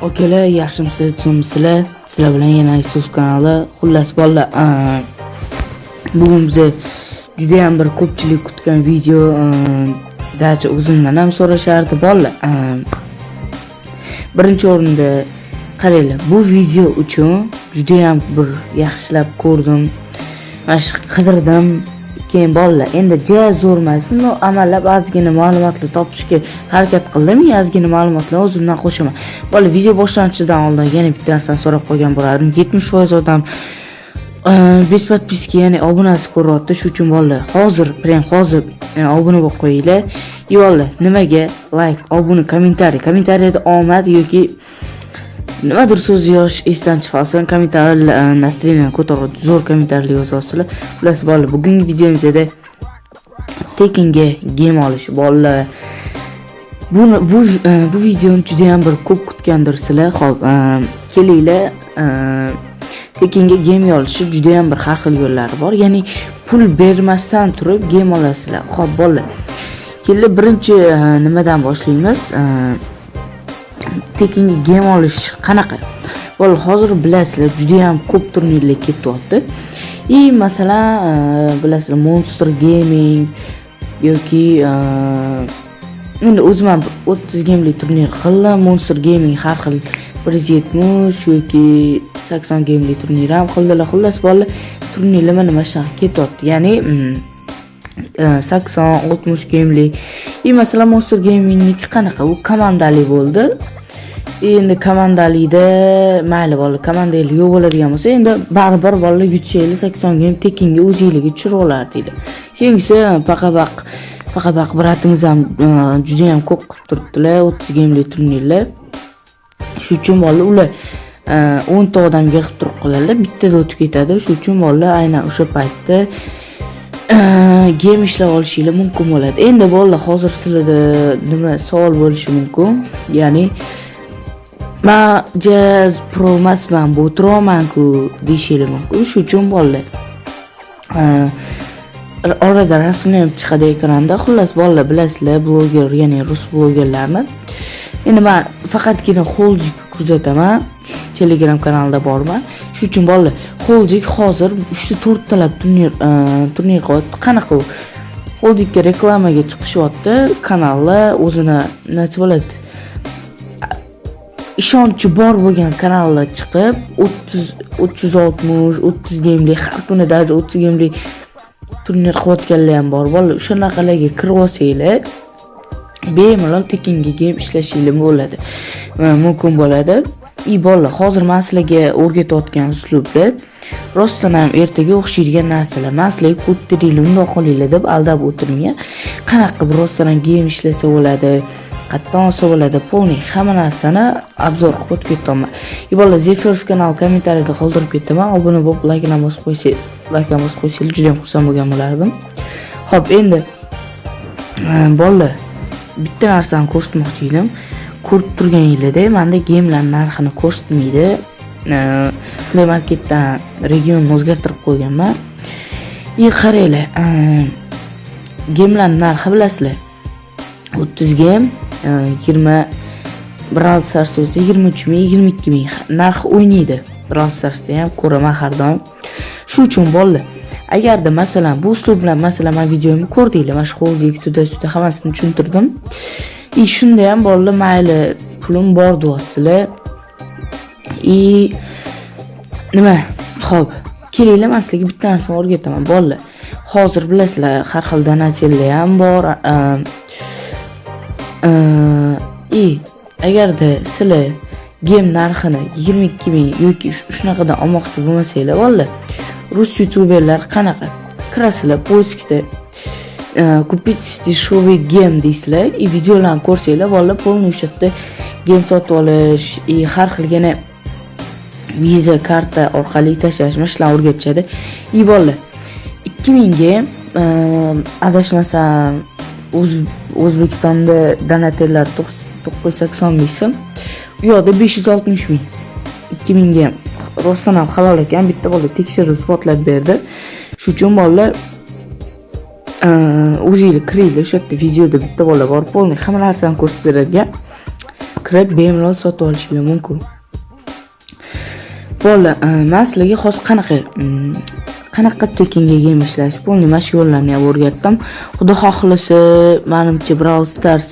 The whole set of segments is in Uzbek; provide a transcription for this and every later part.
Akalar, yaxshimisizlar, tuzukmisizlar? Sizlar bilan yana Isus kanali. Xullas, bolalar, bugun biza judayam bir ko'pchilik kutgan video, даже o'zimdan ham so'rashardi, bolalar. Birinchi o'rinda qaranglar, bu video uchun judayam bir yaxshilab ko'rdim. Mana shu qidirdim. Keyin, bolalar, endi ja zo'r emas, но amallab ozgina ma'lumotlar topishga harakat qildim, ozgina ma'lumotlarni o'zimdan qo'shaman. Bola, video boshlanishidan oldin yana bitta narsani so'rab qo'ygan bo'lardim. 70% odam без подписки, ya'ni obunasiz ko'ryapti. Shu uchun, bolalar, hozir, прям hozir obuna bo'lib qo'yinglar. И bolalar, nimaga layk, obuna, kommentariy, kommentariyada omad yoki nimadir so'z yozish esdan chiqmasin. Kommentariy настроение ko'tarib, zo'r kommentariy yozyapsizlar. Xullas, bolalar, bugungi videomizda tekinga gem olish. Bolalar, bu videoni juda ham bir ko'p kutgandirsizlar. Xo'p, kelinglar, tekinga gem olishni juda ham bir har xil yo'llari bor, ya'ni pul bermasdan turib gem olasizlar. Xo'p, bolalar, kelinglar, birinchi nimadan boshlaymiz? Tekinga gem olish qanaqa? Bola, hozir bilasizlar, juda ham ko'p turnirlar ketyapti. И masalan, bilasizlar, Monster Gaming yoki endi o'zim ham 30 gemlik turnir qildim. Monster Gaming har xil 170 yoki 80 gemlik turnir ham qildilar. Xullas, bolalar, turnirlar mana shunaqa ketyapti, ya'ni 80, 60 gemlik. И masalan, Monster Gamingniki qanaqa? U komandali bo'ldi. Endi komandalikda mayli, bolalar, komandanglar yo'q bo'ladigan bo'lsa, endi baribir, bolalar, yutsanglar, 80 gem tekinga o'zinglarga tushirib olardinglar. Keyingisi Paqabaq, Paqabaq брат imiz ham judayam ko'p qilib turibdilar 30 gemli turnirlar. Shu uchun, bolalar, ular 10 ta odam yig'ib turib qoladilar, bittada o'tib ketadi. Shu uchun, bolalar, aynan o'sha paytda gem ishlab olishinglar mumkin bo'ladi. Endi, bolalar, hozir sizlarda nima savol bo'lishi mumkin, ya'ni man ja pro emasman, bu o'tiryapmanku deyishinglar mumkin. Shu uchun, bolalar, orada rasmlar ham chiqadi ekranda. Xullas, bolalar, bilasizlar, bloger, ya'ni rus blogerlarni. Endi man faqatgina Holdik kuzataman, Telegram kanalida borman. Shu uchun, bolalar, Holdik hozir uchta, to'rttalab turnir qilyapti. Qanaqa? U Holdikka reklamaga chiqishyapti, kanallar o'zini, nima bo'ladi, ishonchi bor bo'lgan kanallar chiqib, 30, 360, 30 gemlik, har kuni даже 30 gemlik turnir qilayotganlar ham bor, bolalar. O'shanaqalarga kirib olsanglar, bemalol tekinga gem ishlashinglar bo'ladi, mumkin bo'ladi. И bolalar, hozir man sizlarga o'rgatayotgan uslublar rostdan ham ertaga o'xshaydigan narsalar. Man sizlarga ko'taringlar, undoq qilinglar deb aldab o'tirmagan. Qanaqa qilib rostdan ham gem ishlasa bo'ladi, qayerdan olsa bo'ladi, полный hamma narsani обзор qilib o'tib ketyapman. И bolalar, The First kanal kommentariyada qoldirib ketaman. Obuna bo'lib, laykni bosib qo'ysa, laykni bosib qo'ysanglar, juda ham xursand bo'lgan bo'lardim. Xo'p, endi bolalar, bitta narsani ko'rsatmoqchi edim. Ko'rib turganinglardek, manda gemlar narxini ko'rsatmaydi. Play Marketdan regionni o'zgartirib qo'yganman. И qaranglar, gemlar narxi, bilasizlar, 30 gem 20, Brawl Stars bo'lsa 23 ming, 22 ming narxi o'ynaydi. Brawl Starsda ham ko'raman har doim. Shu uchun, bolalar, agarda masalan bu uslub bilan, masalan, man videomni ko'rdinglar, mana shu Holdik туда-сюда hammasini tushuntirdim. И shunda ham, bolalar, mayli, pulim bor deyapsizlar. И nima, ho'p, kelinglar, man sizlarga bitta narsani o'rgataman, bolalar. Hozir bilasizlar, har xil donatellar ham bor. И agarda sizlar gem narxini 22 ming yoki shunaqadan olmoqchi bo'lmasanglar, bolalar, rus youtuberlar qanaqa? Kirasizlar, поиск da "купить дешевый gem" deysizlar и videolarni ko'rsanglar, bolalar, полный o'sha yerda gem sotib olish и har xil yana Visa karta orqali tashlash, mana shularni o'rgatishadi. И bolalar, 2000 gem, adashmasam, O'zbekistonda donatellar 980 ming so'm, u yoqda 560 ming. 2000 gem. Rostdan ham halol ekan, bitta bola tekshirib isbotlab berdi. Shu uchun, bolalar, o'zinglar kiringlar, o'sha yerda videoda bitta bola bor, полный hamma narsani ko'rsatib beradigan. Kirib bemalol sotib olishinglar mumkin. Bolalar, man sizlarga hozir qanaqa qilib tekinga gem ishlash, полный mana shu yo'llarni ham o'rgatdim. Xudo xohlasa, manimcha, Brawl Stars,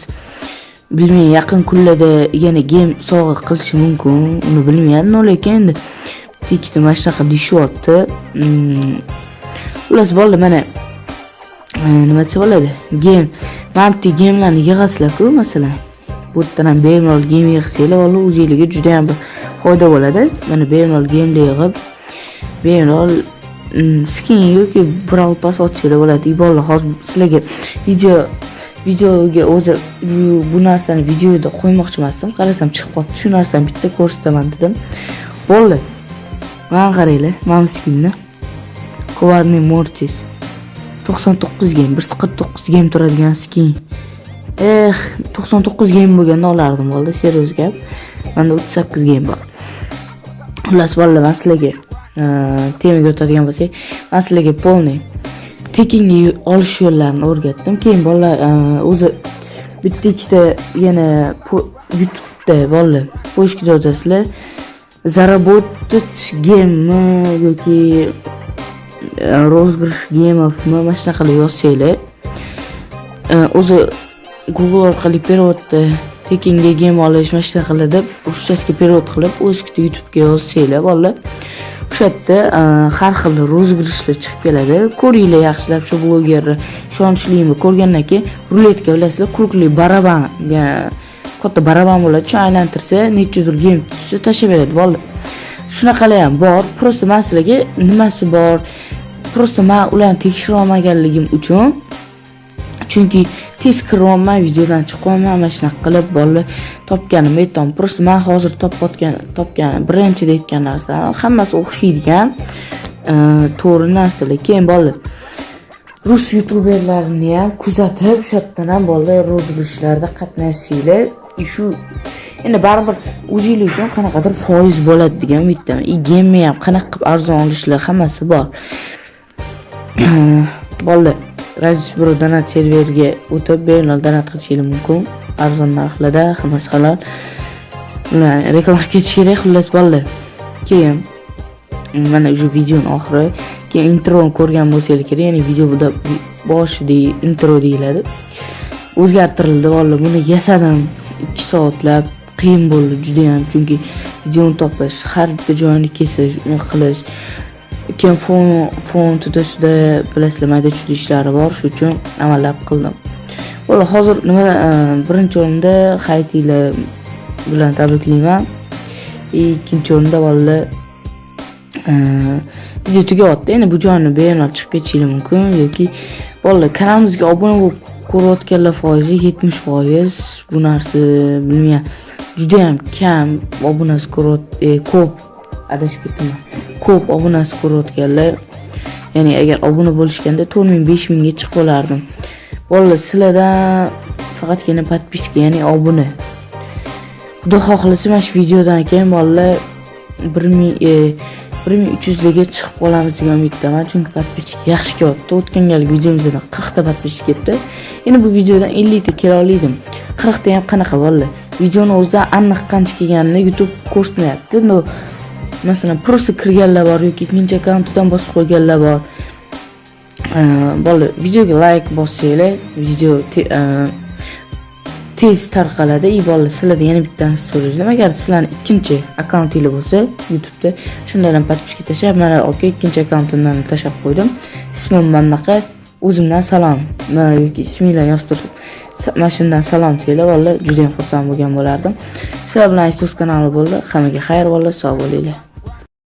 bilmayman, yaqin kunlarda yana gem sovg'a qilishi mumkin, uni bilmayman, lekin endi bitta ikkita mana shunaqa deyishyapti. Xullas, bolalar, mana nima desa bo'ladi, gem, mana bitta gemlarni yig'asizlar-ku, masalan, bu yerdan ham bemalol gem yig'sanglar, bolalar, o'zinglarga juda ham bir foyda bo'ladi. Mana bemalol gemlar yig'ib, bemalol skin yoki Brawl Pass ochsanglar bo'ladi. Bolalar, hozir sizlarga videoga o'zi bu narsani videoda qo'ymoqchi emasdim, qarasam chiqib qolibdi. Shu narsani bitta ko'rsataman dedim. Bo'ldi, mana qaranglar, mana bu skinni, Коварный Мортис, 99 gem, 149 gem turadigan skin. Eh, 99 gem bo'lganda olardim, bo'ldi, серьёз gap. Manda 38 gem bor. Xullas, bolalar, man sizlarga, temaga o'tadigan bo'lsak, man sizlarga полный tekinga olish yo'llarini o'rgatdim. Keyin, bolalar, o'zi bitta ikkita yana YouTube'da, bolalar, поиск da yozasizlar "заработать gemmi" yoki "розыгрыш гемов" mi, mana shunaqa qilib yozsanglar, o'zi Google orqali перевод da tekinga gem olish, mana shunaqa qilib deb ruschasiga перевод qilib, поиск da YouTube'ga yozsanglar, bolalar, o'sha yerda har xil розыгрыш lar chiqib keladi. Ko'ringlar yaxshilab, shu blogerni ishonchlimi ko'rgandan keyin ruletka, bilasizlar, круглый baraban, katta baraban bo'ladi, shu aylantirsa nechadir gem tushsa tashlab beradi, bolalar. Shunaqalar ham bor. Просто man sizlarga nimasi bor, просто man ularni tekshira olmaganligim uchun, chunki tez kiryapman, videodan chiqyapman, mana shunaqa qilib, bolalar, topganimni aytaman. Просто man hozir topayotgan, topgan, birinchida aytgan narsalar hammasi o'xshaydigan, to'g'ri narsalar. Keyin, bolalar, rus youtuberlarini ham kuzatib, o'sha yerdan ham, bolalar, розыгрыш larda qatnashsanglar, shu endi baribir o'zinglar uchun qanaqadir foiz bo'ladi degan umiddaman. И gemni ham qanaqa qilib arzon olishlar, hammasi bor. Bolalar, Razis Bro donat serverga o'tib bemalol donat qilishinglar mumkin arzon narxlarda, hammasi halol. Ular reklama ketish kerak. Xullas, bolalar, keyin mana уже videoni oxiri. Keyin introni ko'rgan bo'lsanglar kerak, ya'ni video boshi intro deyiladi, o'zgartirildi, bolalar. Buni yasadim 2 soatlab, qiyin bo'ldi judayam, chunki videoni topish, har bitta joyini kesish, uni qilish, keyin fon туда-сюда, bilasizlar, mayda chuyda ishlari bor, shu uchun amallab qildim. Bolalar, hozir nima, birinchi o'rinda Haytiylar bilan tabriklayman. Ikkinchi o'rinda, bolalar, video tugayapti endi, bu joyni bemalol chiqib ketishinglar mumkin yoki, bolalar, kanalimizga obuna bo'lib ko'rayotganlar foizi 70%. Bu narsa, bilmayman, judayam kam obunasi ko'ryot, ko'p, adashib ketdim, ko'p obunasi ko'rayotganlar. Ya'ni agar obuna bo'lishganda 4000, 5000 ga chiqib olardim. Bolalar, sizlardan faqatgina подписка, ya'ni obuna. Xudo xohlasa, mana shu videodan keyin, bolalar, 1300 larga chiqib qolamiz degan umiddaman, chunki подписчик yaxshi kelyapti. O'tgan galgi videomizdan 40 ta подписчик kelibdi, endi bu videodan 50 ta kela oldim. 40 ta ham qanaqa, bolalar, videoni o'zida aniq qancha kelganini YouTube ko'rsatmayapti. Но masalan, просто kirganlar bor yoki ikkinchi akkauntidan bosib qo'yganlar bor. Bolalar, videoga layk bossanglar, video tez tarqaladi. И, bolalar, sizlardan yana bitta narsa so'rayman: agar sizlarni ikkinchi akkauntinglar bo'lsa YouTubeda, shundan ham подписка tashlab, mana aka, ikkinchi akkauntimdan tashlab qo'ydim, ismim mana bunaqa, o'zimdan salom yoki isminglarni yozib turib, mana shundan salom desanglar, bolalar, juda ham xursand bo'lgan bo'lardim. Sizlar bilan Isus kanali bo'ldi. Hammaga xayr, bolalar, sog' bo'linglar.